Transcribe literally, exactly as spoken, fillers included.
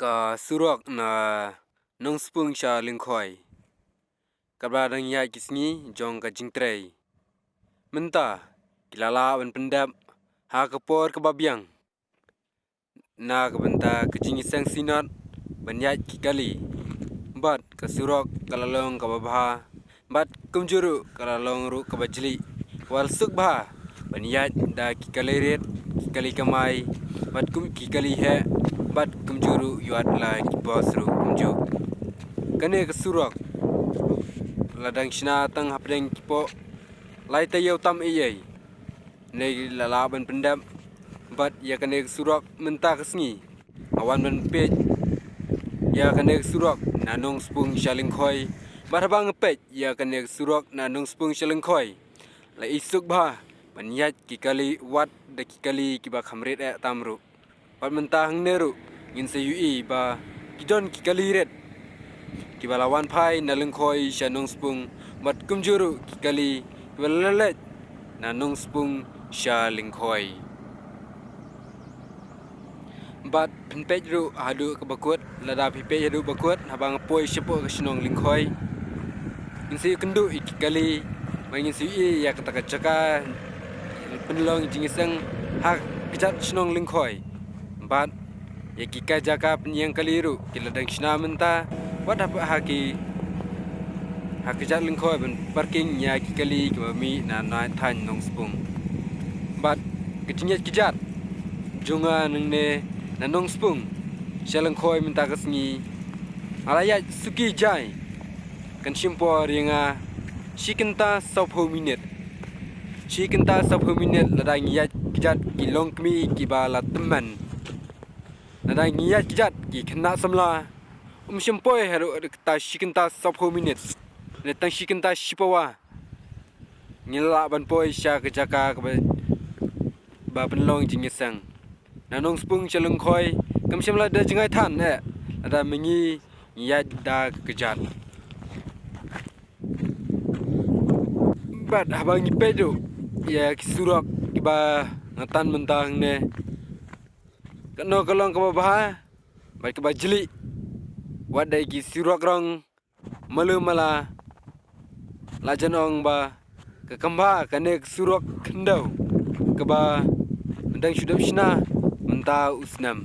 Ka surok na Nongspung sha Lyngkhoi kaba dang ïaid ki sngi jong ka jingtrei. Mynta ki la lah ban pyndep ha ka por kaba biang na ka bynta ka jingïaseng synod ban ïaid ki kali. Bad ka surok ka la long kaba bha, bad kumjuh ruh ka la long ruh kaba jlih, wat suk bha ban ïaid da ki kali rit, ki kali kamai, bad kum ki kali heh, bad kumjuh ruh wat la ki bos ruh kumjuh. Kane ka surok la dang shna tang hapdeng ki poh lai taïew tam ei ei. Ne la lah ban pyndep bad ïa kane ka surok mynta ka sngi. Nga wan ban peit ïa kane ka surok na Nongspung sha Lyngkhoi. Bad haba nga peit ïa kane ka surok na Nongspung sha Lyngkhoi, la isuk bha ban ïaid ki kali wat da ki kali kiba kham rit eh tam ruh. Bad mynta hangne ruh ngin sa ïohi ba ki don ki kali rit kiba la wan phai na Lyngkhoi sha Nongspung, bad kumjuh ruh ki kali kiba la leit na Nongspung sha Lyngkhoi. Bad phin peit ruh haduh kaba kut, lada phi peit haduh ba kut haba nga poi shapoh ka shnong Lyngkhoi, ngin sa ïoh kynduh ïa ki kali, bad ngin sa ïohi ïa kata ka jaka pynlong jingïaseng ha kjat shnong Lyngkhoi. Bad ïa ki ka jaka pynïeng kali ruh ki la dang shna mynta wat ha, ha ki, ha kjat Lyngkhoi ban parking ïa ki kali kiba mih na, na thaiñ Nongspung. Bad ka jingïaid kjat jong nga nangne na Nongspung sha Lyngkhoi mynta ka sngi, nga la ïaid suki jai. Kan shim por ïa nga shi kynta sawphew minit. Shi kynta sawphew minit lada ngi ïaid kjat ki longkmie kiba la tymmen. Lada ngi ïaid kjat ki khynnah samla, ym shym poi haduh kata shi kynta sawphew minit. Ne tang shi kynta shipawa ngi lah ban poi sha ka jaka kaba, ba pynlong jingïaseng. Na Nongspung sha Lyngkhoi kam shym la da jngai than eh lada ma ngi ngi ïaid da ka kjat. Bad haba ngi peit ruh ïa ki surok kiba nga tan mynta hangne, kano ka long kaba bha bad kaba jlih. Wat da ki surok rong malu mala, la jan ong ba ka kham bha kane ka surok khyndew kaba dang shu dep shna mynta u snem.